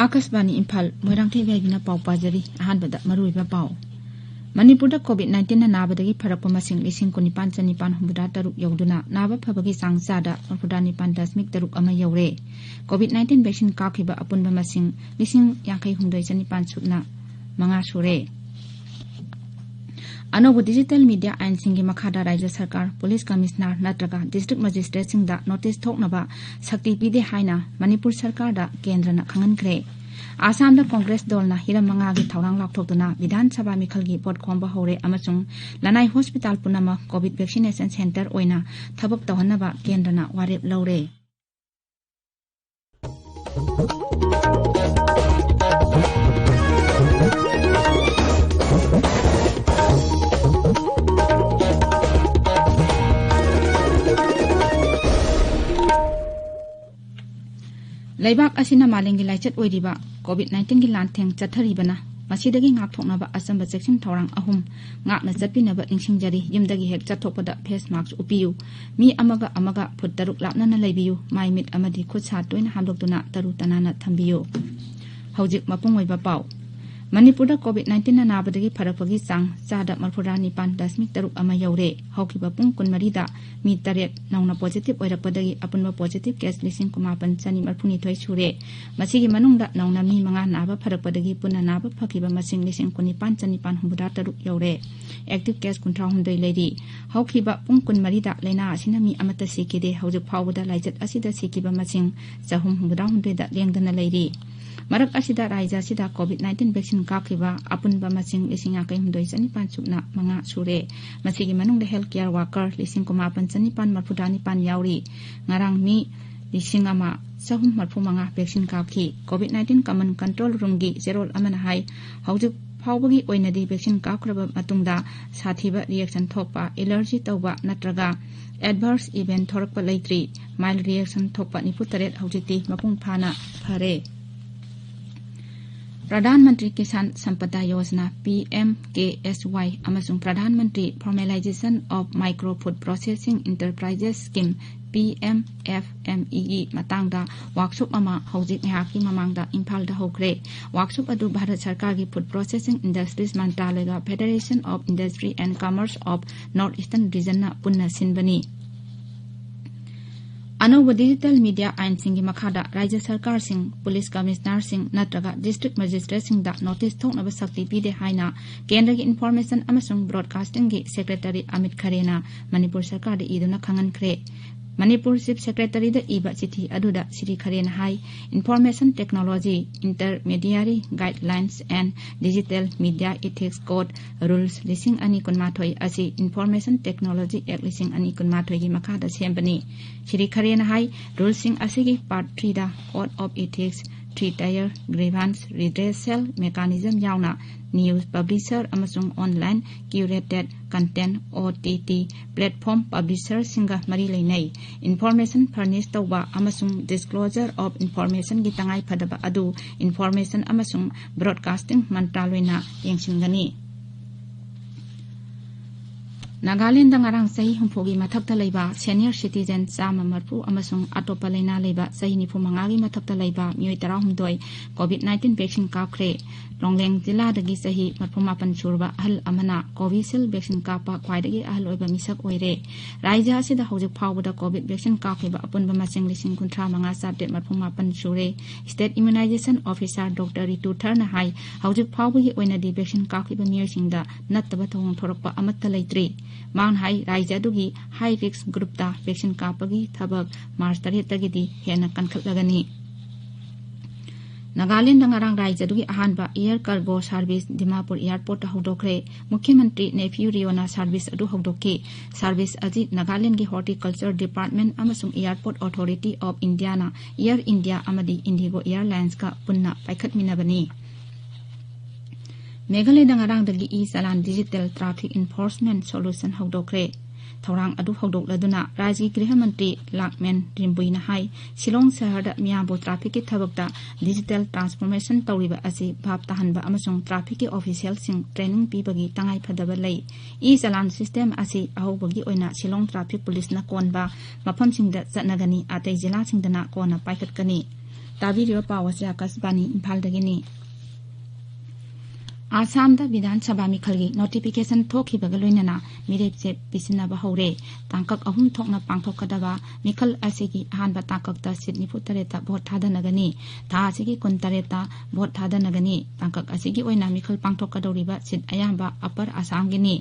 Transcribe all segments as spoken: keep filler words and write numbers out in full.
ꯑꯥꯀꯥꯁꯕꯥꯅꯤ ꯏꯝꯐꯥꯜ, ꯃꯣꯏꯔꯥꯡꯊꯦꯝ ꯌꯥꯏꯕꯤꯅ ꯄꯥꯎ ꯄꯥꯖꯔꯤ꯫ ꯑꯍꯥꯟꯕꯗ ꯃꯔꯨꯑꯣꯏꯕ ꯄꯥꯎ꯫ ꯃꯅꯤꯄꯨꯔꯗ COVID nineteenꯅ ꯅꯥꯕꯗꯒꯤ ꯐꯔꯛꯄ ꯃꯁꯤꯡ ꯂꯤꯁꯤꯡ ꯀꯨꯟꯅꯤꯄꯥꯟ ꯆꯅꯤꯄꯥꯟ ꯍꯨꯝꯐꯨꯇꯔꯨꯛ ꯌꯧꯗꯨꯅ ꯅꯥꯕ ꯐꯕꯒꯤ ꯆꯥꯡ ꯆꯥꯗ ꯃꯔꯤꯐꯨꯇꯔꯥꯅꯤꯄꯥꯟ ꯗꯁꯃꯤꯛ ꯇꯔꯨꯛ ꯑꯃ ꯌꯧꯔꯦ꯫ COVID nineteen vaccine ꯀꯥꯞꯈꯤꯕ ꯑꯄꯨꯟꯕ ꯃꯁꯤꯡ ꯂꯤꯁꯤꯡ ꯌꯥꯡꯈꯩ ꯍꯨꯝꯗꯣꯏ ꯆꯅꯤꯄꯥꯟ ꯁꯨꯞꯅ ꯃꯉꯥ ꯁꯨꯔꯦ꯫ ꯑꯅꯧꯕ digital media ꯑꯥꯏꯟꯁꯤꯡꯒꯤ ꯃꯈꯥꯗ ꯔꯥꯖ꯭ꯌ ꯁꯔꯀꯥꯔ, police commissioner ꯅꯠꯇ꯭ꯔꯒ district magistrateꯁꯤꯡꯗ notice ꯊꯣꯛꯅꯕ ꯁꯛꯇꯤ ꯄꯤꯗꯦ ꯍꯥꯏꯅ ꯃꯅꯤꯄꯨꯔ ꯁꯔꯀꯥꯔꯗ ꯀꯦꯟꯗ꯭ꯔꯅ ꯈꯪꯍꯟꯈ꯭ꯔꯦ꯫ ꯑꯁꯥꯝꯗ ꯀꯣꯡꯒ꯭ꯔꯦꯁ ꯗꯜꯅ ꯍꯤꯔꯝ ꯃꯉꯥꯒꯤ ꯊꯧꯔꯥꯡ ꯂꯥꯎꯊꯣꯛꯇꯨꯅ ꯕꯤꯙꯥꯟ ꯁꯚꯥ ꯃꯤꯈꯜꯒꯤ ꯚꯣꯠ ꯈꯣꯝꯕ ꯍꯧꯔꯦ ꯑꯃꯁꯨꯡ ꯂꯅꯥꯏ ꯍꯣꯁꯄꯤꯇꯥꯜ ꯄꯨꯝꯅꯃꯛ COVID vaccination centre ꯑꯣꯏꯅ ꯊꯕꯛ ꯇꯧꯍꯟꯅꯕ ꯀꯦꯟꯗ꯭ꯔꯅ ꯋꯥꯔꯦꯞ ꯂꯧꯔꯦ꯫ ꯂꯩꯕꯥꯛ ꯑꯁꯤꯅ ꯃꯥꯂꯦꯝꯒꯤ ꯂꯥꯏꯆꯠ ꯑꯣꯏꯔꯤꯕ COVID nineteenꯒꯤ ꯂꯥꯟꯊꯦꯡ ꯆꯠꯊꯔꯤꯕꯅ, ꯃꯁꯤꯗꯒꯤ ꯉꯥꯛꯊꯣꯛꯅꯕ ꯑꯆꯝꯕ ꯆꯦꯛꯁꯤꯟ ꯊꯧꯔꯥꯡ ꯑꯍꯨꯝ ꯉꯥꯛꯅ ꯆꯠꯄꯤꯅꯕ ꯅꯤꯡꯁꯤꯡꯖꯔꯤ꯫ ꯌꯨꯝꯗꯒꯤ ꯍꯦꯛ ꯆꯠꯊꯣꯛꯄꯗ face mask ꯎꯞꯄꯤꯌꯨ꯫ ꯃꯤ ꯑꯃꯒ ꯑꯃꯒ ꯐꯨꯠ ꯇꯔꯨꯛ ꯂꯥꯞꯅꯅ ꯂꯩꯕꯤꯌꯨ꯫ ꯃꯥꯏ, ꯃꯤꯠ ꯑꯃꯗꯤ ꯈꯨꯠ ꯁꯥ ꯇꯣꯏꯅ ꯍꯥꯝꯗꯣꯛꯇꯨꯅ ꯇꯔꯨ ꯇꯅꯥꯟꯅ ꯊꯝꯕꯤꯌꯨ꯫ ꯍꯧꯖꯤꯛ ꯃꯄꯨꯡ ꯑꯣꯏꯕ ꯄꯥꯎ꯫ ꯃꯅꯤꯄꯨꯔꯗ COVID nineteenꯅ ꯅꯥꯕꯗꯒꯤ ꯐꯔꯛꯄꯒꯤ ꯆꯥꯡ ꯆꯥꯗ ꯃꯔꯤꯐꯨꯇꯔꯥꯅꯤꯄꯥꯟ ꯗꯁꯃꯤꯛ ꯇꯔꯨꯛ ꯑꯃ ꯌꯧꯔꯦ꯫ ꯍꯧꯈꯤꯕ ꯄꯨꯡ ꯀꯨꯟꯃꯔꯤꯗ ꯃꯤ ꯇꯔꯦꯠ ꯅꯧꯅ positive ꯑꯣꯏꯔꯛꯄꯗꯒꯤ ꯑꯄꯨꯟꯕ positive case ꯂꯤꯁꯤꯡ ꯀꯨꯟꯃꯥꯄꯟ ꯆꯅꯤ ꯃꯔꯤꯐꯨꯅꯤꯊꯣꯏ ꯁꯨꯔꯦ꯫ ꯃꯁꯤꯒꯤ ꯃꯅꯨꯡꯗ ꯅꯧꯅ ꯃꯤ ꯃꯉꯥ ꯅꯥꯕ ꯐꯔꯛꯄꯗꯒꯤ ꯄꯨꯟꯅ ꯅꯥꯕ ꯐꯈꯤꯕ ꯃꯁꯤꯡ ꯂꯤꯁꯤꯡ ꯀꯨꯟꯅꯤꯄꯥꯟ ꯆꯅꯤꯄꯥꯟ ꯍꯨꯝꯐꯨꯇꯔꯨꯛ ꯌꯧꯔꯦ꯫ Active case ꯀꯨꯟꯊ꯭ꯔꯥꯍꯨꯝꯗꯣꯏ ꯂꯩꯔꯤ꯫ ꯍꯧꯈꯤꯕ ꯄꯨꯡ ꯀꯨꯟꯃꯔꯤꯗ ꯂꯥꯏꯅꯥ ꯑꯁꯤꯅ ꯃꯤ ꯑꯃꯠꯇ ꯁꯤꯈꯤꯗꯦ꯫ ꯍꯧꯖꯤꯛ ꯐꯥꯎꯕꯗ ꯂꯥꯏꯆꯠ ꯑꯁꯤꯗ ꯁꯤꯈꯤꯕ ꯃꯁꯤꯡ ꯆꯍꯨꯝ ꯍꯨꯝꯐꯨꯇꯔꯥꯍꯨꯝꯗꯣꯏꯗ ꯂꯦꯡꯗꯅ ꯂꯩꯔꯤ꯫ ꯃꯔꯛ ꯑꯁꯤꯗ ꯔꯥꯖ꯭ꯌ ꯑꯁꯤꯗ COVID nineteen vaccine ꯀꯥꯞꯈꯤꯕ ꯑꯄꯨꯟꯕ ꯃꯁꯤꯡ ꯂꯤꯁꯤꯡ ꯌꯥꯡꯈꯩ ꯍꯨꯝꯗꯣꯏ ꯆꯅꯤꯄꯥꯟ ꯁꯨꯞꯅ ꯃꯉꯥ ꯁꯨꯔꯦ꯫ ꯃꯁꯤꯒꯤ ꯃꯅꯨꯡꯗ health care worker ꯂꯤꯁꯤꯡ ꯀꯨꯟꯃꯥꯄꯟ ꯆꯅꯤꯄꯥꯟ ꯃꯔꯤꯐꯨꯇꯔꯥꯅꯤꯄꯥꯟ ꯌꯥꯎꯔꯤ꯫ ꯉꯔꯥꯡ ꯃꯤ ꯂꯤꯁꯤꯡ ꯑꯃ ꯆꯍꯨꯝ ꯃꯔꯤꯐꯨꯃꯉꯥ vaccine ꯀꯥꯞꯈꯤ꯫ COVID nineteen common control roomꯒꯤ ꯆꯦꯔꯣꯜ ꯑꯃꯅ ꯍꯥꯏ, ꯍꯧꯖꯤꯛ ꯐꯥꯎꯕꯒꯤ ꯑꯣꯏꯅꯗꯤ vaccine ꯀꯥꯞꯈ꯭ꯔꯕ ꯃꯇꯨꯡꯗ ꯁꯥꯊꯤꯕ reaction ꯊꯣꯛꯄ, allergy ꯇꯧꯕ ꯅꯠꯇ꯭ꯔꯒ adverse event ꯊꯣꯔꯛꯄ ꯂꯩꯇ꯭ꯔꯤ꯫ Mild reaction ꯊꯣꯛꯄ ꯅꯤꯐꯨꯇꯔꯦꯠ ꯍꯧꯖꯤꯛꯇꯤ ꯃꯄꯨꯡ ꯐꯥꯅ ꯐꯔꯦ꯫ ꯄ꯭ꯔꯙꯥꯟ ꯃꯟꯇ꯭ꯔꯤ ꯀꯤꯁꯥꯟ ꯁꯝꯄꯗꯥ ꯌꯣꯖꯅꯥ, PMKSY, ꯑꯃꯁꯨꯡ Pradhan Mantri Formalization of Micro Food Processing Enterprises Scheme, P M F M ꯏꯒꯤ ꯃꯇꯥꯡꯗ ꯋꯥꯛꯁꯣꯞ ꯑꯃ ꯍꯧꯖꯤꯛ ꯉꯥꯏꯍꯥꯛꯀꯤ ꯃꯃꯥꯡꯗ ꯏꯝꯐꯥꯜꯗ ꯍꯧꯈ꯭ꯔꯦ꯫ ꯋꯥꯛꯁꯣꯞ ꯑꯗꯨ ꯚꯥꯔꯠ ꯁꯔꯀꯥꯔꯒꯤ ꯐꯨꯗ ꯄ꯭ꯔꯣꯁꯦꯁꯤꯡ ꯏꯟꯗꯁꯇ꯭ꯔꯤꯁ ꯃꯟꯇ꯭ꯔꯥꯂꯌꯒ Federation of Industry and Commerce of North Eastern Regionꯅ ꯄꯨꯟꯅ ꯁꯤꯟꯕꯅꯤ꯫ ꯑꯅꯧꯕ ꯗꯤꯖꯤꯇꯦꯜ ꯃꯤꯗꯤꯌꯥ ꯑꯥꯏꯟꯁꯤꯡꯒꯤ ꯃꯈꯥꯗ ꯔꯥꯖ꯭ꯌ ꯁꯔꯀꯥꯔꯁꯤꯡ, ꯄꯨꯂꯤꯁ ꯀꯃꯤꯁꯅꯔꯁꯤꯡ ꯅꯠꯇ꯭ꯔꯒ ꯗꯤꯁꯇ꯭ꯔꯤꯛ ꯃꯦꯖꯤꯁꯇ꯭ꯔꯦꯠꯁꯤꯡꯗ ꯅꯣꯇꯤꯁ ꯊꯣꯛꯅꯕ ꯁꯛꯇꯤ ꯄꯤꯗꯦ ꯍꯥꯏꯅ ꯀꯦꯟꯗ꯭ꯔꯒꯤ ꯏꯟꯐꯣꯔꯃꯦꯁꯟ ꯑꯃꯁꯨꯡ ꯕ꯭ꯔꯣꯗꯀꯥꯁꯇꯤꯡꯒꯤ ꯁꯦꯀ꯭ꯔꯦꯇꯔꯤ ꯑꯃꯤꯠ ꯈꯔꯦꯅ ꯃꯅꯤꯄꯨꯔ ꯁꯔꯀꯥꯔꯗ ꯏꯗꯨꯅ ꯈꯪꯍꯟꯈ꯭ꯔꯦ꯫ ꯃꯅꯤꯄꯨꯔ ꯆꯤꯐ ꯁꯦꯀ꯭ꯔꯦꯇꯔꯤꯗ ꯏꯕ ꯆꯤꯊꯤ ꯑꯗꯨꯗ ꯁ꯭ꯔꯤ ꯈꯔꯦꯅ ꯍꯥꯏ, Information Technology Intermediary Guidelines and Digital Media Ethics Code Rules ꯂꯤꯁꯤꯡ ꯑꯅꯤ ꯀꯨꯟꯃꯥꯊꯣꯏ ꯑꯁꯤ Information Technology Act ꯂꯤꯁꯤꯡ ꯑꯅꯤ ꯀꯨꯟꯃꯥꯊꯣꯏꯒꯤ ꯃꯈꯥꯗ ꯁꯦꯝꯕꯅꯤ꯫ ꯁ꯭ꯔꯤ ꯈꯔꯦꯅ ꯍꯥꯏ, ꯔꯨꯜꯁꯤꯡ ꯑꯁꯤꯒꯤ part third Code of Ethics, three tier grievance redressal mechanism ꯌꯥꯎꯅ news publisher ꯑꯃꯁꯨꯡ online curated content, O T T platform publisherꯁꯤꯡꯒ ꯃꯔꯤ ꯂꯩꯅꯩ꯫ Information furnish ꯇꯧꯕ ꯑꯃꯁꯨꯡ disclosure of informationꯒꯤ ꯇꯉꯥꯏ ꯐꯗꯕ ꯑꯗꯨ ꯏꯟꯐꯣꯔꯃꯦꯁꯟ ꯑꯃꯁꯨꯡ ꯕ꯭ꯔꯣꯗꯀꯥꯁꯇꯤꯡ ꯃꯟꯇ꯭ꯔꯥꯂꯣꯏꯅ ꯌꯦꯡꯁꯤꯟꯒꯅꯤ꯫ ꯅꯥꯒꯥꯂꯦꯟꯗ ꯉꯔꯥꯡ ꯆꯍꯤ ꯍꯨꯝꯐꯨꯒꯤ ꯃꯊꯛꯇ ꯂꯩꯕ senior citizen ꯆꯥꯝꯃ ꯃꯔꯤꯐꯨ ꯑꯃꯁꯨꯡ ꯑꯇꯣꯞꯄ ꯂꯥꯏꯅꯥ ꯂꯩꯕ ꯆꯍꯤ ꯅꯤꯐꯨ ꯃꯉꯥꯒꯤ ꯃꯊꯛꯇ ꯂꯩꯕ ꯃꯤꯑꯣꯏ ꯇꯔꯥꯍꯨꯝꯗꯣꯏ COVID nineteen vaccine ꯀꯥꯞꯈ꯭ꯔꯦ꯫ ꯂꯣꯡꯂꯦꯡ ꯖꯤꯂꯥꯗꯒꯤ ꯆꯍꯤ ꯃꯔꯤꯐꯨ ꯃꯥꯄꯟ ꯁꯨꯔꯕ ꯑꯍꯜ ꯑꯃꯅ Covishield vaccine ꯀꯥꯞꯄ ꯈ꯭ꯋꯥꯏꯗꯒꯤ ꯑꯍꯜ ꯑꯣꯏꯕ ꯃꯤꯁꯛ ꯑꯣꯏꯔꯦ꯫ ꯔꯥꯖ꯭ꯌ ꯑꯁꯤꯗ ꯍꯧꯖꯤꯛ ꯐꯥꯎꯕꯗ COVID vaccine ꯀꯥꯞꯈꯤꯕ ꯑꯄꯨꯟꯕ ꯃꯁꯤꯡ ꯂꯤꯁꯤꯡ ꯀꯨꯟꯊ꯭ꯔꯥ ꯃꯉꯥ ꯆꯥꯇ꯭ꯔꯦꯠ ꯃꯔꯤꯐꯨ ꯃꯥꯄꯟ ꯁꯨꯔꯦ꯫ State Immunization Officer Doctor ꯔꯤꯇꯨ ꯊꯔꯅ ꯍꯥꯏ, ꯍꯧꯖꯤꯛ ꯐꯥꯎꯕꯒꯤ ꯑꯣꯏꯅꯗꯤ vaccine ꯀꯥꯞꯈꯤꯕ ꯃꯤꯑꯣꯏꯁꯤꯡꯗ ꯅꯠꯇꯕ ꯊꯧꯑꯣꯡ ꯊꯣꯔꯛꯄ ꯑꯃꯠꯇ ꯂꯩꯇ꯭ꯔꯤ꯫ ꯃꯍꯥꯛꯅ ꯍꯥꯏ, ꯔꯥꯖ꯭ꯌ ꯑꯗꯨꯒꯤ high risk groupꯇ vaccine ꯀꯥꯞꯄꯒꯤ ꯊꯕꯛ ꯃꯥꯔꯆ ꯇꯔꯦꯠꯇꯒꯤꯗꯤ ꯍꯦꯟꯅ ꯀꯟꯈꯠꯂꯒꯅꯤ꯫ ꯅꯥꯒꯥꯂꯦꯟꯗ ꯉꯔꯥꯡ ꯔꯥꯖ꯭ꯌ ꯑꯗꯨꯒꯤ ꯑꯍꯥꯟꯕ air cargo service ꯗꯤꯃꯥꯄꯨꯔ airportꯇ ꯍꯧꯗꯣꯛꯈ꯭ꯔꯦ꯫ ꯃꯨꯈ꯭ꯌ ꯃꯟꯇ꯭ꯔꯤ ꯅꯦꯐꯤꯌꯨ ꯔꯤꯑꯣꯅ service ꯑꯗꯨ ꯍꯧꯗꯣꯛꯈꯤ꯫ Service ꯑꯁꯤ ꯅꯥꯒꯥꯂꯦꯟꯗꯒꯤ Horticulture Department ꯑꯃꯁꯨꯡ Airport Authority of Indiaꯅ Air India ꯑꯃꯗꯤ IndiGo Airlinesꯀ ꯄꯨꯟꯅ ꯄꯥꯏꯈꯠꯃꯤꯟꯅꯕꯅꯤ꯫ ꯃꯦꯘꯥꯂꯌꯗ ꯉꯔꯥꯡꯗꯒꯤ e-challan digital traffic enforcement solution ꯍꯧꯗꯣꯛꯈ꯭ꯔꯦ꯫ ꯊꯧꯔꯥꯡ ꯑꯗꯨ ꯍꯧꯗꯣꯛꯂꯗꯨꯅ ꯔꯥꯖ꯭ꯌꯒꯤ ꯒ꯭ꯔꯤꯍ ꯃꯟꯇ꯭ꯔꯤ ꯂꯥꯛꯃꯦꯟ ꯔꯤꯝꯕꯨꯏꯅ ꯍꯥꯏ, ꯁꯤꯂꯣꯡ ꯁꯍꯔꯗ ꯃꯤꯌꯥꯝꯕꯨ trafficꯀꯤ ꯊꯕꯛꯇ digital transformation ꯇꯧꯔꯤꯕ ꯑꯁꯤ ꯚꯥꯞ ꯇꯥꯍꯟꯕ ꯑꯃꯁꯨꯡ trafficꯀꯤ officialꯁꯤꯡ training ꯄꯤꯕꯒꯤ ꯇꯉꯥꯏ ꯐꯗꯕ ꯂꯩ꯫ E-challan system ꯑꯁꯤ ꯑꯍꯧꯕꯒꯤ ꯑꯣꯏꯅ ꯁꯤꯂꯣꯡ traffic policeꯅ ꯀꯣꯟꯕ ꯃꯐꯝꯁꯤꯡꯗ ꯆꯠꯅꯒꯅꯤ, ꯑꯇꯩ ꯖꯤꯂꯥꯁꯤꯡꯗꯅ ꯀꯣꯟꯅ ꯄꯥꯏꯈꯠꯀꯅꯤ꯫ ꯇꯥꯕꯤꯔꯤꯕ ꯄꯥꯎ ꯑꯁꯤ ꯑꯥꯀꯥꯁꯕꯥꯅꯤ ꯏꯝꯐꯥꯜꯗꯒꯤꯅꯤ꯫ ꯑꯥꯁꯥꯝꯗ ꯕꯤꯙꯥꯟ ꯁꯚꯥ ꯃꯤꯈꯜꯒꯤ notification ꯊꯣꯛꯈꯤꯕꯒ ꯂꯣꯏꯅꯅ ꯃꯤꯔꯦꯞꯁꯦ ꯄꯤꯁꯤꯟꯅꯕ ꯍꯧꯔꯦ꯫ ꯇꯥꯡꯀꯛ ꯑꯍꯨꯝ ꯊꯣꯛꯅ ꯄꯥꯡꯊꯣꯛꯀꯗꯕ ꯃꯤꯈꯜ ꯑꯁꯤꯒꯤ ꯑꯍꯥꯟꯕ ꯇꯥꯡꯀꯛꯇ seat ꯅꯤꯐꯨ ꯇꯔꯦꯠꯇ vote ꯊꯥꯗꯅꯒꯅꯤ꯫ ꯊꯥ ꯑꯁꯤꯒꯤ ꯀꯨꯟ ꯇꯔꯦꯠꯇ vote ꯊꯥꯗꯅꯒꯅꯤ꯫ ꯇꯥꯡꯀꯛ ꯑꯁꯤꯒꯤ ꯑꯣꯏꯅ ꯃꯤꯈꯜ ꯄꯥꯡꯊꯣꯛꯀꯗꯧꯔꯤꯕ seat ꯑꯌꯥꯝꯕ Upper Assam ꯒꯤꯅꯤ꯫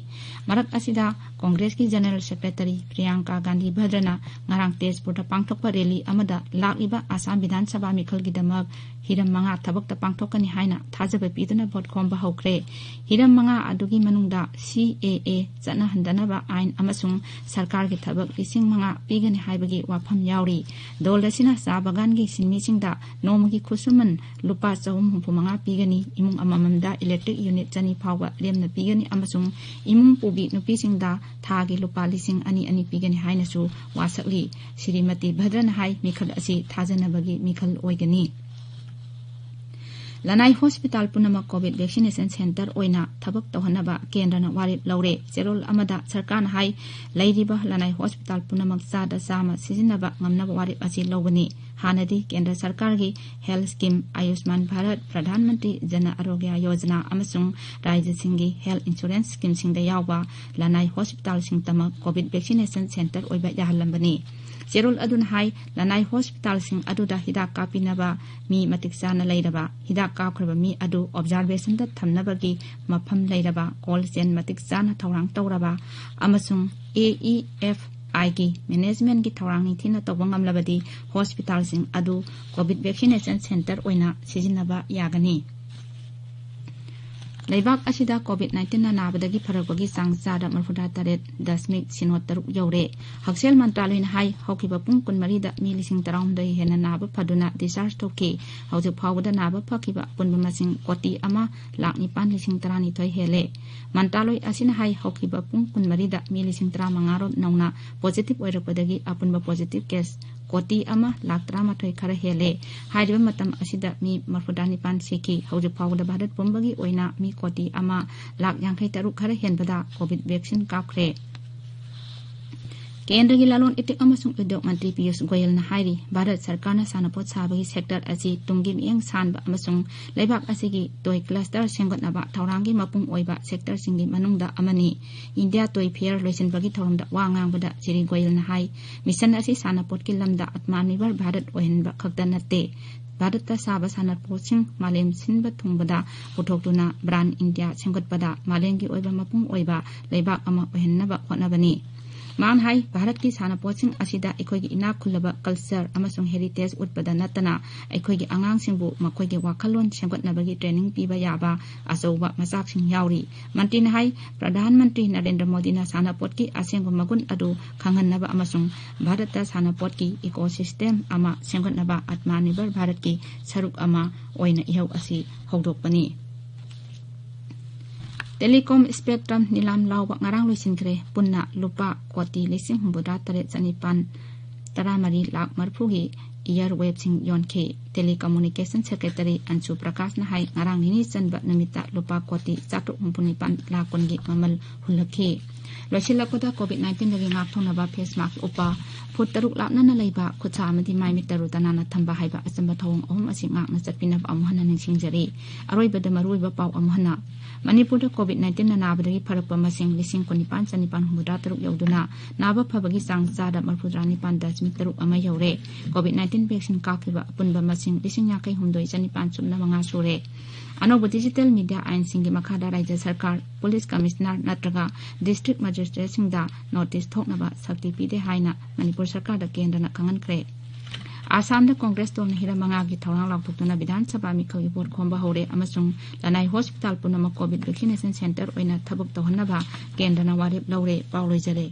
ꯃꯔꯛ ꯑꯁꯤꯗ Congressꯀꯤ General Secretary ꯄ꯭ꯔꯤꯌꯥꯡꯀꯥ ꯒꯥꯟꯙꯤ ꯚꯗ꯭ꯔꯅ ꯉꯔꯥꯡ ꯇꯦꯖꯄꯨꯔꯗ ꯄꯥꯡꯊꯣꯛꯄ rally ꯑꯃꯗ ꯂꯥꯛꯂꯤꯕ ꯑꯥꯁꯥꯝ ꯕꯤꯙꯥꯟ ꯁꯚꯥ ꯃꯤꯈꯜꯒꯤꯗꯃꯛ ꯍꯤꯔꯝ ꯃꯉꯥ ꯊꯕꯛꯇ ꯄꯥꯡꯊꯣꯛꯀꯅꯤ ꯍꯥꯏꯅ ꯊꯥꯖꯕ ꯄꯤꯗꯨꯅ vote ꯈꯣꯝꯕ ꯍꯧꯈ꯭ꯔꯦ꯫ ꯍꯤꯔꯝ ꯃꯉꯥ ꯑꯗꯨꯒꯤ ꯃꯅꯨꯡꯗ C A A ꯆꯠꯅꯍꯟꯗꯅꯕ ꯑꯥꯏꯟ ꯑꯃꯁꯨꯡ ꯁꯔꯀꯥꯔꯒꯤ ꯊꯕꯛ ꯂꯤꯁꯤꯡ ꯃꯉꯥ ꯄꯤꯒꯅꯤ ꯍꯥꯏꯕꯒꯤ ꯋꯥꯐꯝ ꯌꯥꯎꯔꯤ꯫ ꯗꯣꯜ ꯑꯁꯤꯅ ꯆꯥ ꯕꯒꯥꯟꯒꯤ ꯁꯤꯟꯃꯤꯁꯤꯡꯗ ꯅꯣꯡꯃꯒꯤ ꯈꯨꯠꯁꯨꯃꯟ ꯂꯨꯄꯥ ꯆꯍꯨꯝ ꯍꯨꯝꯐꯨ ꯃꯉꯥ ꯄꯤꯒꯅꯤ꯫ ꯏꯃꯨꯡ ꯑꯃꯃꯝꯗ electric unit ꯆꯅꯤ ꯐꯥꯎꯕ ꯂꯦꯝꯅ ꯄꯤꯒꯅꯤ ꯑꯃꯁꯨꯡ ꯏꯃꯨꯡ ꯄꯨꯕꯤ ꯅꯨꯄꯤꯁꯤꯡꯗ ꯊꯥꯒꯤ ꯂꯨꯄꯥ ꯂꯤꯁꯤꯡ ꯑꯅꯤ ꯑꯅꯤ ꯄꯤꯒꯅꯤ ꯍꯥꯏꯅꯁꯨ ꯋꯥꯁꯛꯂꯤ꯫ ꯁ꯭ꯔꯤꯃꯇꯤ ꯚꯗ꯭ꯔꯅ ꯍꯥꯏ, ꯃꯤꯈꯜ ꯑꯁꯤ ꯊꯥꯖꯅꯕꯒꯤ ꯃꯤꯈꯜ ꯑꯣꯏꯒꯅꯤ꯫ ꯂꯅꯥꯏ ꯍꯣꯁꯄꯤꯇꯥꯜ ꯄꯨꯝꯅꯃꯛ COVID vaccination center ꯑꯣꯏꯅ ꯊꯕꯛ ꯇꯧꯍꯟꯅꯕ ꯀꯦꯟꯗ꯭ꯔꯅ ꯋꯥꯔꯦꯞ ꯂꯧꯔꯦ꯫ ꯆꯦꯔꯣꯜ ꯑꯃꯗ ꯁꯔꯀꯥꯔꯅ ꯍꯥꯏ, ꯂꯩꯔꯤꯕ ꯂꯅꯥꯏ ꯍꯣꯁꯄꯤꯇꯥꯜ ꯄꯨꯝꯅꯃꯛ ꯆꯥꯗ ꯆꯥꯝꯃ ꯁꯤꯖꯤꯟꯅꯕ ꯉꯝꯅꯕ ꯋꯥꯔꯦꯞ ꯑꯁꯤ ꯂꯧꯒꯅꯤ꯫ ꯍꯥꯟꯅꯗꯤ ꯀꯦꯟꯗ꯭ꯔ ꯁꯔꯀꯥꯔꯒꯤ health scheme ꯑꯌꯨꯁꯃꯥꯟ ꯚꯥꯔꯠ, ꯄ꯭ꯔꯙꯥꯟ ꯃꯟꯇ꯭ꯔꯤ ꯖꯅ ꯑꯔꯣꯒ꯭ꯌ ꯌꯣꯖꯅꯥ ꯑꯃꯁꯨꯡ ꯔꯥꯖ꯭ꯌꯁꯤꯡꯒꯤ health insurance schemeꯁꯤꯡꯗ ꯌꯥꯎꯕ ꯂꯅꯥꯏ ꯍꯣꯁꯄꯤꯇꯥꯜꯁꯤꯡꯇꯃꯛ COVID vaccination center ꯑꯣꯏꯕ ꯌꯥꯍꯜꯂꯝꯕꯅꯤ꯫ ꯆꯦꯔꯣꯜ ꯑꯗꯨꯅ ꯍꯥꯏ, ꯂꯅꯥꯏ ꯍꯣꯁꯄꯤꯇꯥꯜꯁꯤꯡ ꯑꯗꯨꯗ ꯍꯤꯗꯥꯛ ꯀꯥꯞꯄꯤꯅꯕ ꯃꯤ ꯃꯇꯤꯛ ꯆꯥꯅ ꯂꯩꯔꯕ, ꯍꯤꯗꯥꯛ ꯀꯥꯞꯈ꯭ꯔꯕ ꯃꯤ ꯑꯗꯨ observationꯗ ꯊꯝꯅꯕꯒꯤ ꯃꯐꯝ ꯂꯩꯔꯕ, cold chain ꯃꯇꯤꯛ ꯆꯥꯅ ꯊꯧꯔꯥꯡ ꯇꯧꯔꯕ ꯑꯃꯁꯨꯡ A E F Iꯒꯤ managementꯀꯤ ꯊꯧꯔꯥꯡ ꯅꯤꯡꯊꯤꯅ ꯇꯧꯕ ꯉꯝꯂꯕꯗꯤ ꯍꯣꯁꯄꯤꯇꯥꯜꯁꯤꯡ ꯑꯗꯨ COVID vaccination center ꯑꯣꯏꯅ ꯁꯤꯖꯤꯟꯅꯕ ꯌꯥꯒꯅꯤ꯫ ꯂꯩꯕꯥꯛ ꯑꯁꯤꯗ COVID nineteen ꯅ ꯅꯥꯕꯗꯒꯤ ꯐꯔꯛꯄꯒꯤ ꯆꯥꯡ ꯆꯥꯗ ꯃꯔꯤꯐꯨꯇꯔꯦꯠ ꯗꯁꯃꯤꯛ ꯁꯤꯅꯣ ꯇꯔꯨꯛ ꯌꯧꯔꯦ꯫ ꯍꯛꯁꯦꯜ ꯃꯟꯇ꯭ꯔꯥꯂꯣꯏꯅ ꯍꯥꯏ, ꯍꯧꯈꯤꯕ ꯄꯨꯡ ꯀꯨꯟꯃꯔꯤꯗ ꯃꯤ ꯂꯤꯁꯤꯡ ꯇꯔꯥꯍꯨꯝꯗꯣꯏ ꯍꯦꯟꯅ ꯅꯥꯕ ꯐꯗꯨꯅ discharge ꯇꯧꯈꯤ꯫ ꯍꯧꯖꯤꯛ ꯐꯥꯎꯕꯗ ꯅꯥꯕ ꯐꯈꯤꯕ ꯑꯄꯨꯟꯕ ꯃꯁꯤꯡ ꯀꯣꯇꯤ ꯑꯃ ꯂꯥꯛ ꯅꯤꯄꯥꯟ ꯂꯤꯁꯤꯡ ꯇꯔꯥꯅꯤꯊꯣꯏ ꯍꯦꯜꯂꯦ꯫ ꯃꯟꯇ꯭ꯔꯥꯂꯣꯏ ꯑꯁꯤꯅ ꯍꯥꯏ, ꯍꯧꯈꯤꯕ ꯄꯨꯡ ꯀꯨꯟꯃꯔꯤꯗ ꯃꯤ ꯂꯤꯁꯤꯡ ꯇꯔꯥꯃꯉꯥ ꯔꯣꯝ ꯅꯧꯅ positive ꯑꯣꯏꯔꯛꯄꯗꯒꯤ ꯑꯄꯨꯟꯕ positive case ꯀꯣꯇꯤ ꯑꯃ ꯂꯥꯛ ꯇꯔꯥꯃꯥꯊꯣꯏ ꯈꯔ ꯍꯦꯜꯂꯦ꯫ ꯍꯥꯏꯔꯤꯕ ꯃꯇꯝ ꯑꯁꯤꯗ ꯃꯤ ꯃꯔꯤꯐꯨꯇꯔꯥꯅꯤꯄꯥꯟ ꯁꯤꯈꯤ꯫ ꯍꯧꯖꯤꯛ ꯐꯥꯎꯕꯗ ꯚꯥꯔꯠ ꯄꯨꯝꯕꯒꯤ ꯑꯣꯏꯅ ꯃꯤ ꯀꯣꯇꯤ ꯑꯃ ꯂꯥꯛ ꯌꯥꯡꯈꯩ ꯇꯔꯨꯛ ꯈꯔ ꯍꯦꯟꯕꯗ COVID vaccine ꯀꯥꯞꯈ꯭ꯔꯦ꯫ ꯀꯦꯟꯗ꯭ꯔꯒꯤ ꯂꯂꯣꯟ ꯏꯇꯤꯛ ꯑꯃꯁꯨꯡ ꯎꯗ꯭ꯌꯣꯛ ꯃꯟꯇ꯭ꯔꯤ ꯄꯤꯌꯨꯁ ꯒꯣꯌꯜꯅ ꯍꯥꯏꯔꯤ, ꯚꯥꯔꯠ ꯁꯔꯀꯥꯔꯅ ꯁꯥꯟꯅꯄꯣꯠ ꯁꯥꯕꯒꯤ sector ꯑꯁꯤ ꯇꯨꯡꯒꯤ ꯃꯤꯠꯌꯦꯡ ꯁꯥꯟꯕ ꯑꯃꯁꯨꯡ ꯂꯩꯕꯥꯛ ꯑꯁꯤꯒꯤ toy cluster ꯁꯦꯝꯒꯠꯅꯕ ꯊꯧꯔꯥꯡꯒꯤ ꯃꯄꯨꯡ ꯑꯣꯏꯕ sectorꯁꯤꯡꯒꯤ ꯃꯅꯨꯡꯗ ꯑꯃꯅꯤ꯫ India Toy Fair ꯂꯣꯏꯁꯤꯟꯕꯒꯤ ꯊꯧꯔꯝꯗ ꯋꯥ ꯉꯥꯡꯕꯗ ꯁ꯭ꯔꯤ ꯒꯣꯌꯜꯅ ꯍꯥꯏ, mission ꯑꯁꯤ ꯁꯥꯟꯅꯄꯣꯠꯀꯤ ꯂꯝꯗ ꯑꯇꯃꯥꯅꯤꯔꯚꯔ ꯚꯥꯔꯠ ꯑꯣꯏꯍꯟꯕ ꯈꯛꯇ ꯅꯠꯇꯦ, ꯚꯥꯔꯠꯇ ꯁꯥꯕ ꯁꯥꯟꯅꯄꯣꯠꯁꯤꯡ ꯃꯥꯂꯦꯝ ꯁꯤꯟꯕ ꯊꯨꯡꯕꯗ ꯄꯨꯊꯣꯛꯇꯨꯅ brand India ꯁꯦꯝꯒꯠꯄꯗ ꯃꯥꯂꯦꯝꯒꯤ ꯑꯣꯏꯕ ꯃꯄꯨꯡ ꯑꯣꯏꯕ ꯂꯩꯕꯥꯛ ꯑꯃ ꯑꯣꯏꯍꯟꯅꯕ ꯍꯣꯠꯅꯕꯅꯤ꯫ ꯃꯥꯅ ꯍꯥꯏ, ꯚꯥꯔꯠꯀꯤ ꯁꯥꯟꯅꯄꯣꯠꯁꯤꯡ ꯑꯁꯤꯗ ꯑꯩꯈꯣꯏꯒꯤ ꯏꯅꯥꯛ ꯈꯨꯜꯂꯕ culture ꯑꯃꯁꯨꯡ heritage ꯎꯠꯄꯗ ꯅꯠꯇꯅ, ꯑꯩꯈꯣꯏꯒꯤ ꯑꯉꯥꯡꯁꯤꯡꯕꯨ ꯃꯈꯣꯏꯒꯤ ꯋꯥꯈꯜꯂꯣꯟ ꯁꯦꯝꯒꯠꯅꯕꯒꯤ training ꯄꯤꯕ ꯌꯥꯕ ꯑꯆꯧꯕ ꯃꯆꯥꯛꯁꯤꯡ ꯌꯥꯎꯔꯤ꯫ ꯃꯟꯇ꯭ꯔꯤꯅ ꯍꯥꯏ, ꯄ꯭ꯔꯙꯥꯟ ꯃꯟꯇ꯭ꯔꯤ ꯅꯔꯦꯟꯗ꯭ꯔ ꯃꯣꯗꯤꯅ ꯁꯥꯟꯅꯄꯣꯠꯀꯤ ꯑꯁꯦꯡꯕ ꯃꯒꯨꯟ ꯑꯗꯨ ꯈꯪꯍꯟꯅꯕ ꯑꯃꯁꯨꯡ ꯚꯥꯔꯠꯇ ꯁꯥꯟꯅꯄꯣꯠꯀꯤ ecosystem ꯑꯃ ꯁꯦꯝꯒꯠꯅꯕ ꯑꯇꯃꯥꯅꯤꯔꯚꯔ ꯚꯥꯔꯠꯀꯤ ꯁꯔꯨꯛ ꯑꯃ ꯑꯣꯏꯅ ꯏꯍꯧ ꯑꯁꯤ ꯍꯧꯗꯣꯛꯄꯅꯤ꯫ Telecom spectrum ꯅꯤꯂꯥꯝ ꯂꯥꯎꯕ ꯉꯔꯥꯡ ꯂꯣꯏꯁꯤꯟꯈ꯭ꯔꯦ꯫ ꯄꯨꯟꯅ ꯂꯨꯄꯥ ꯀꯣꯇꯤ ꯂꯤꯁꯤꯡ ꯍꯨꯝꯐꯨꯇꯔꯥ ꯇꯔꯦꯠ ꯆꯅꯤꯄꯥꯟ ꯇꯔꯥꯃꯔꯤ ꯂꯥꯛ ꯃꯔꯤꯐꯨꯒꯤ airwaveꯁꯤꯡ ꯌꯣꯟꯈꯤ꯫ Telecommunication Secretary ꯑꯟꯁꯨ ꯄ꯭ꯔꯀꯥꯁꯅ ꯍꯥꯏ, ꯉꯔꯥꯡ ꯅꯤꯅꯤ ꯆꯟꯕ ꯅꯨꯃꯤꯠꯇ ꯂꯨꯄꯥ ꯀꯣꯇꯤ ꯆꯥꯇ꯭ꯔꯨꯛ ꯍꯨꯝꯐꯨ ꯅꯤꯄꯥꯟ ꯂꯥꯛ ꯀꯨꯟꯒꯤ ꯃꯃꯜ ꯍꯨꯜꯂꯛꯈꯤ꯫ ꯂꯣꯏꯁꯤꯜꯂꯛꯄꯗ, COVID nineteenꯗꯒꯤ ꯉꯥꯛꯊꯣꯛꯅꯕ face mask ꯎꯞꯄ, ꯐꯨꯠ ꯇꯔꯨꯛ ꯂꯥꯞꯅꯅ ꯂꯩꯕ, ꯈꯨꯠꯁꯥ ꯑꯃꯗꯤ ꯃꯥꯏ ꯃꯤꯠ ꯇꯔꯨ ꯇꯅꯥꯟꯅ ꯊꯝꯕ ꯍꯥꯏꯕ ꯑꯆꯝꯕ ꯊꯧꯑꯣꯡ ꯑꯍꯨꯝ ꯑꯁꯤ ꯉꯥꯛꯅ ꯆꯠꯄꯤꯅꯕ ꯑꯃꯨꯛ ꯍꯟꯅ ꯅꯤꯡꯁꯤꯡꯖꯔꯤ꯫ ꯑꯔꯣꯏꯕꯗ ꯃꯔꯨꯑꯣꯏꯕ ꯄꯥꯎ ꯑꯃꯨꯛ ꯍꯟꯅ꯫ ꯃꯅꯤꯄꯨꯔꯗ COVID nineteenꯅ ꯅꯥꯕꯗꯒꯤ ꯐꯔꯛꯄ ꯃꯁꯤꯡ ꯂꯤꯁꯤꯡ ꯀꯨꯟꯅꯤꯄꯥꯟ ꯆꯅꯤꯄꯥꯟ ꯍꯨꯝꯐꯨꯇꯔꯥ ꯇꯔꯨꯛ ꯌꯧꯗꯨꯅ, ꯅꯥꯕ ꯐꯕꯒꯤ ꯆꯥꯡ ꯆꯥꯗ ꯃꯔꯤꯐꯨꯇꯔꯥ ꯅꯤꯄꯥꯟ ꯗꯁꯃꯤꯛ ꯇꯔꯨꯛ ꯑꯃ ꯌꯧꯔꯦ꯫ COVID nineteen vaccine ꯀꯥꯞꯈꯤꯕ ꯑꯄꯨꯟꯕ ꯃꯁꯤꯡ ꯂꯤꯁꯤꯡ ꯌꯥꯡꯈꯩ ꯍꯨꯝꯗꯣꯏ ꯆꯅꯤꯄꯥꯟ ꯁꯨꯞꯅ ꯃꯉꯥ ꯁꯨꯔꯦ꯫ ꯑꯅꯧꯕ digital media ꯑꯥꯏꯟꯁꯤꯡꯒꯤ ꯃꯈꯥꯗ ꯔꯥꯖ꯭ꯌ ꯁꯔꯀꯥꯔ, police commissioner ꯅꯠꯇ꯭ꯔꯒ district magistrateꯁꯤꯡꯗ notice ꯊꯣꯛꯅꯕ ꯁꯛꯇꯤ ꯄꯤꯗꯦ ꯍꯥꯏꯅ ꯃꯅꯤꯄꯨꯔ ꯁꯔꯀꯥꯔꯗ ꯀꯦꯟꯗ꯭ꯔꯅ ꯈꯪꯍꯟꯈ꯭ꯔꯦ꯫ ꯑꯥꯁꯥꯝꯗ ꯀꯣꯡꯒ꯭ꯔꯦꯁ ꯇꯣꯝꯅ ꯍꯤꯔꯝ ꯃꯉꯥꯒꯤ ꯊꯧꯔꯥꯡ ꯂꯥꯎꯊꯣꯛꯇꯨꯅ ꯕꯤꯙꯥꯟ ꯁꯚꯥ ꯃꯤꯈꯜꯒꯤ ꯚꯣꯠ ꯈꯣꯝꯕ ꯍꯧꯔꯦ ꯑꯃꯁꯨꯡ ꯂꯅꯥꯏ ꯍꯣꯁꯄꯤꯇꯥꯜ ꯄꯨꯝꯅꯃꯛ ꯀꯣꯚꯤꯗ ꯚꯦꯛꯁꯤꯅꯦꯁꯟ ꯁꯦꯟꯇꯔ ꯑꯣꯏꯅ ꯊꯕꯛ ꯇꯧꯍꯟꯅꯕ ꯀꯦꯟꯗ꯭ꯔꯅ ꯋꯥꯔꯦꯞ ꯂꯧꯔꯦ꯫ ꯄꯥꯎ ꯂꯣꯏꯖꯔꯦ꯫